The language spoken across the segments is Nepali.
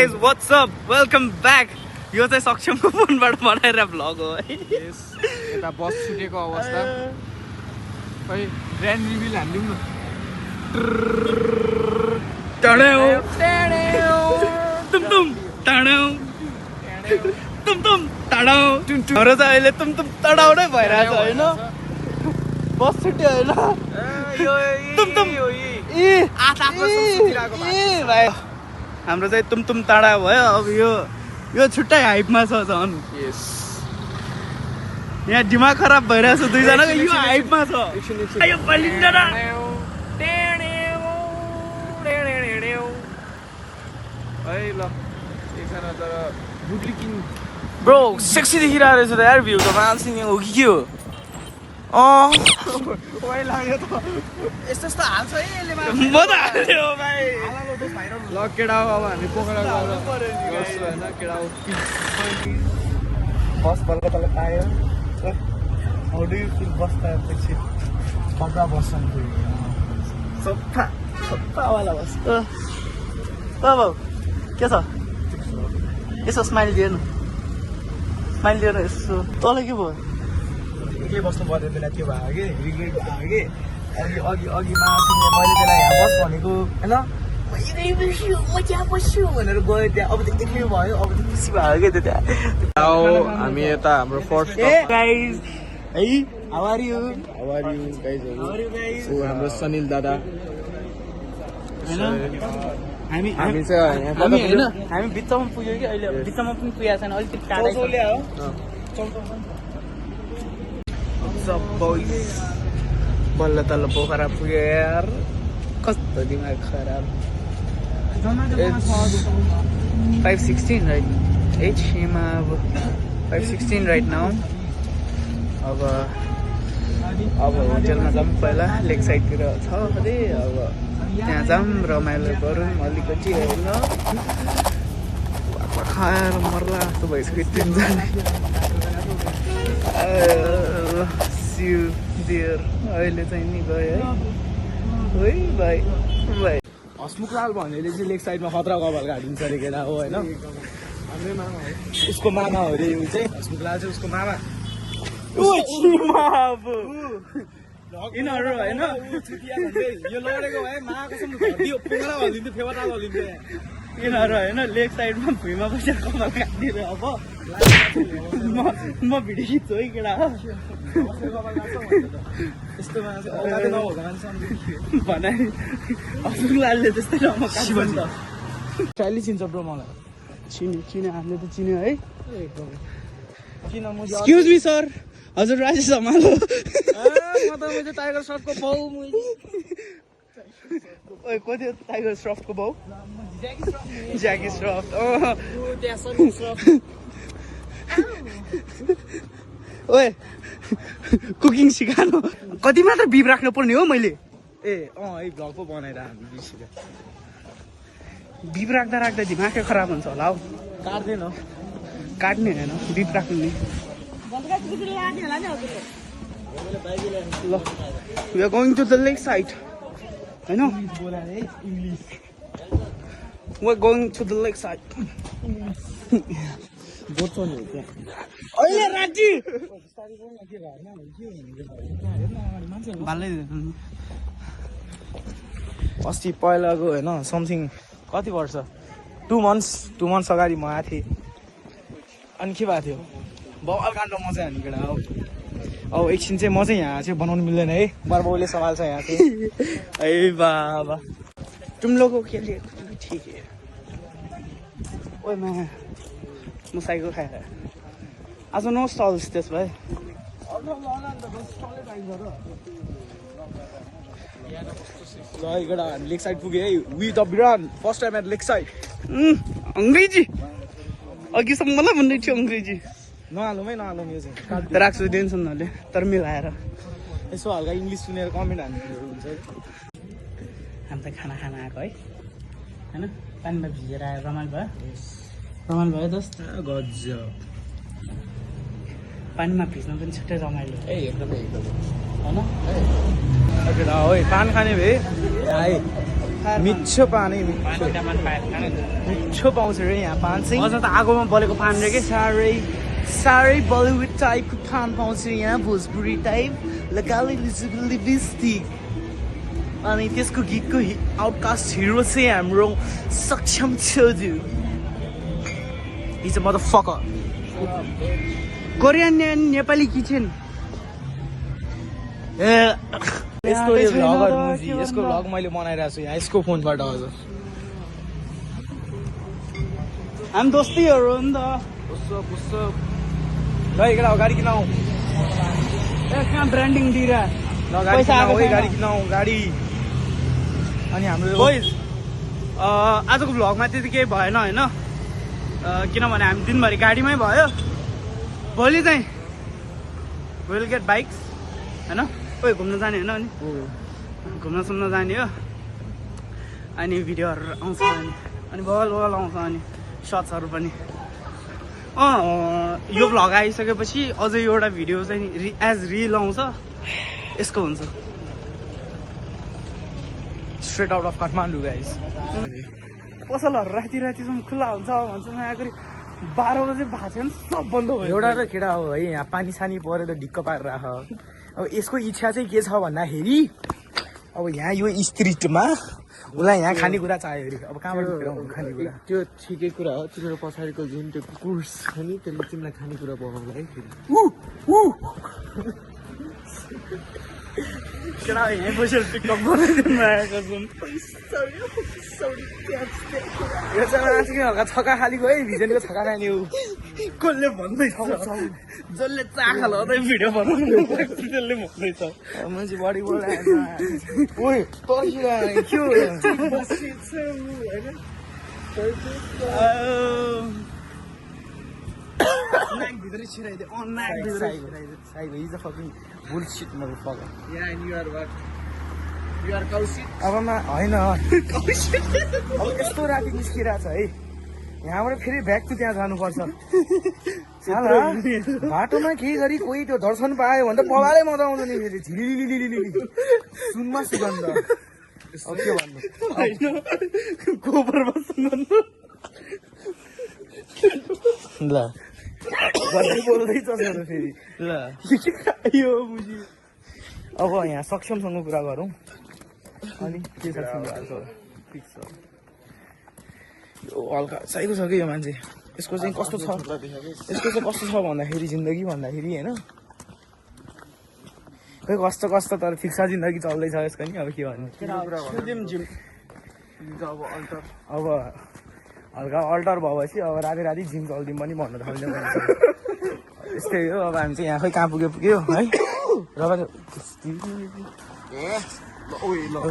Guys what's up welcome back यो चाहिँ सक्षमको फोनबाट बनाएर भ्लग हो है यस यता बस छुटेको अवस्था खै ग्रान्ड रिभिल हान्दिउँ न टड्याउ तुम टड्याउ तुम टड्याउ हाम्रो चाहिँ अहिले तुम टड्याउ नै भइरहेछ हैन बस छुट्यो हैन तुम ए भाइ हाम्रो चाहिँ तुम टाढा भयो अब यो छुट्टै हाइपमा छ झन् यस यहाँ दिमाग खराब भइरहेछ दुईजनाको यो हाइपमा छ यो बलिन्डरा है ल एकजना तर बुटली किन ब्रो सेक्सी देखिरहेको रहेछ त यार भ्यू त मान्छे हो कि के हो ओइ लाग्यो त यस्तो यस्तो हाल्छ है यसले म त हाल्यो भाइ ल केटा हो अब हामी पोखरा गएर गर्छु हैन केटा हो बस बल्ल तल पायो हाउ डु यु फिल बस पाएपछि कपडा बस्छन् सफावाला बस बाबु के छ यसो स्माइल दिएर न स्माइल दिएर यसो तँलाई के भयो के बस्नु पर्ने बेला के भयो कि रिग्रेट भयो कि अघि मासिने मैले त्यसलाई यहाँ बस भनेको होइन भनेर गयो त्यहाँ अब त एक्लै भयो अब त खुसी भयो क्या त्यो त्यहाँ हामी यता हाम्रो फर्स्ट गाइज है हाउ आर यु गाइजहरू सो हाम्रो सनिल दादा हामी चाहिँ यहाँ कता होइन हामी बिचमा पुग्यो कि अहिले बिचमा पनि पुगेको छैन अलिकति टाढै बल्ल तल्ल पोखरा पुग्यो यार कस्तो दिमाग खराब 5:16 राइट एज हिमा अब 5:16 राइट नाउ अब होटेलमा जाऊँ पहिला लेक साइडतिर छ अरे अब त्यहाँ जाऊँ रमाइलो गरौँ अलिकति होइन खाएर मर्ला जस्तो भइसक्यो तिनजना सिउ दिएर अहिले चाहिँ नि गयो है भाइ हसमुखलाल भन्नेले चाहिँ लेक साइडमा खतरा कपाल काटिन्छ अरे केटा हो होइन उसको मामा हो अरे ऊ चाहिँ हसमुखलाल चाहिँ उसको मामा यिनीहरू होइन यो लडेको भए माको पोखरा हल्लिन्थ्यो फेवाता हल्लिन्थ्यो यिनीहरू होइन लेक साइडमा भुइँमा बसेर कपाल काटिदिएर अब म भिडियो खिच्छु है केटा भनाइ असुखलालले त्यस्तै राम्रो काट्यो नि त स्टाइली चिन्छ ब्रो मलाई चिन्यो हामीले त चिन्यो है किन म एक्सक्युज मी सर हजुर राजेश सम्हालो म त मैले टाइगर सर्टको बाउ ओए कति हो टाइगर श्रफको बाउ ज्याकी श्रफ ओए कुकिङ सिकानु कति मात्र बिप राख्नु पर्ने हो मैले ए है भ्लग पो बनाएर हामी बिर्सिँदा बिप राख्दा राख्दा दिमागै खराब हुन्छ होला हौ काट्दैन काट्ने होइन बिप राख्नु नि ल we are going to the lake side होइन we are going to the lake side अहिले राजी अस्ति पहिलाको होइन समथिङ कति वर्ष 2 months अगाडि म आएको थिएँ अनि के भएको थियो बवाल काण्ड म चाहिँ हान्ने केटा हो अब एकछिन चाहिँ म चाहिँ यहाँ चाहिँ बनाउनु मिल्दैन है बाबुले सवाल छ यहाँ चाहिँ ए बाबा तुम लोगों के लिए ठीक है ओए म साइकल खाएर आज नो स्टल्स त्यस भए ल केटा हामी लेक साइड पुग्यो है वी द बिरान first time at lake side अङ्ग्रेजी अघिसम्मलाई भन्दै थियो अङ्ग्रेजी नहालौँ है नहालौँ यो चाहिँ राख्छु टेन्सन नले तर मिलाएर यसो हल्का इङ्ग्लिस सुनेर कमेन्ट हान्नु हुन्छ हामी त खाना आएको है होइन पानीमा भिजेर आएर रमाइलो भयो दोस्त गजब पानीमा भिज्नु पनि छुट्टै रमाइलो ए एकदमै होइन केटा हो पान खाने भए है मिठो पानी मिठो पाउँछ रे यहाँ पान चाहिँ अझ त आगोमा बलेको पान रे के साह्रै साह्रै बलिउड टाइपको पान पाउँछ यहाँ भोजपुरी टाइप लगाले लिपस्टिक अनि त्यसको गीतको आउटकास्ट हिरो चाहिँ हाम्रो सक्षम Chhoju is a motherfucker Korean Nepali kitchen यसको यसको भ्लग मैले बनाइरहेको छु यहाँ यसको फोनबाट हजुर हामी दोस्तीहरू हो नि त ल एकरा गाडी किन आऊ कहाँ ब्रान्डिङ दिइरह ल गाडी किन आऊ गाडी किन आऊ गाडी अनि हाम्रो बोइज आजको भ्लगमा त्यति केही भएन होइन किनभने हामी दिनभरि गाडीमै भयो भोलि चाहिँ विल गेट बाइक्स होइन कोही घुम्न जाने होइन अनि घुम्न सुम्न जाने हो अनि भिडियोहरू आउँछ अनि बल आउँछ अनि सर्ट्सहरू पनि यो भ्लग आइसकेपछि अझै एउटा भिडियो चाहिँ एज रिल आउँछ यसको हुन्छ straight out of Kathmandu guys पसलहरू राति रातिसम्म खुल्ला हुन्छ भन्छ यहाँ गरी 12 बजे भएको छैन सब बन्द भयो एउटा र केटा हो है यहाँ पानी सानी परेर ढिक्क पारेर राख अब यसको इच्छा चाहिँ के छ भन्दाखेरि अब यहाँ यो स्ट्रिटमा उसलाई यहाँ खानेकुरा चाहियो अरे अब कहाँबाट खानेकुरा त्यो ठिकै कुरा हो तिम्रो पछाडिको जुन त्यो कुकुर छ नि त्यसले तिमीलाई खानेकुरा बनाउला है फेरि केटा यहीँ बसेर टिकटक बनाइदिनु आएको छौँ यो चाहिँ मान्छे हल्का छक्का खालीको है भिजनको छक्का खाने हो कसले भन्दैछ जसले चाखा लाउँदै भिडियो बनाउनु त्यसले भन्दैछ मान्छे बडी बोलाएको ओइ पर्खिरहेको के हो नाकभित्रै छिराइदियो नाकभित्रै छिराइदियो Sahiba, he's a fucking bullshit motherfucker. Yeah, and you are what? You are Kaushik? अब होइन अब यस्तो राति निस्किरहेछ है यहाँबाट फेरि ब्याक टु त्यहाँ जानुपर्छ साला बाटोमा केही गरी कोही त्यो दर्शन पायो भने त पवालै मजा आउँछ नि फेरि झिलिलिलिलिलि सुनमा सुगन्ध अब के भन्नु गोबरमा सुगन्ध ल गर्दै बोल्दैछ सर फेरि ल यो बुझी अब यहाँ सक्षमसँग कुरा गरौँ अनि के छ फिक्स छ यो हल्का चाहिएको छ कि यो मान्छे यसको चाहिँ कस्तो छ यसको चाहिँ कस्तो छ भन्दाखेरि जिन्दगी भन्दाखेरि होइन खोइ कस्तो कस्तो तर ठिक छ जिन्दगी चल्दैछ यसको नि अब के भन्नु अब हल्का अल्टर भएपछि अब राति राति जिम चल्दिउँ पनि भन्नु थाल्यो यस्तै हो अब हामी चाहिँ यहाँ खै कहाँ पुग्यो है र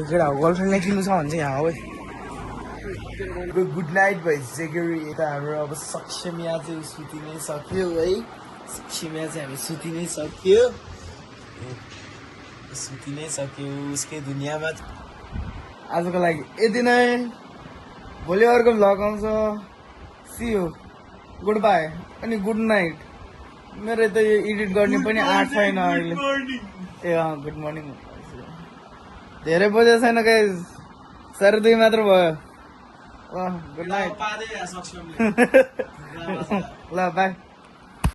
केटा गर्लफ्रेन्डलाई किन्नु छ भने चाहिँ यहाँ हो गुड नाइट भइसक्यो यता हाम्रो अब सक्षमिया चाहिँ सुति नै सक्यो है सक्षमिया चाहिँ हामी सुति नै सक्यो उसकै दुनियाँमा आजको लागि यति नै भोलि अर्को भ्लग आउँछ सी यू गुड बाई अनि गुड नाइट मेरो त यो एडिट गर्ने पनि आँट छैन अहिले ए गुड मर्निङ धेरै बजे छैन गाइस 2:30 मात्र भयो गुड नाइट ल बाई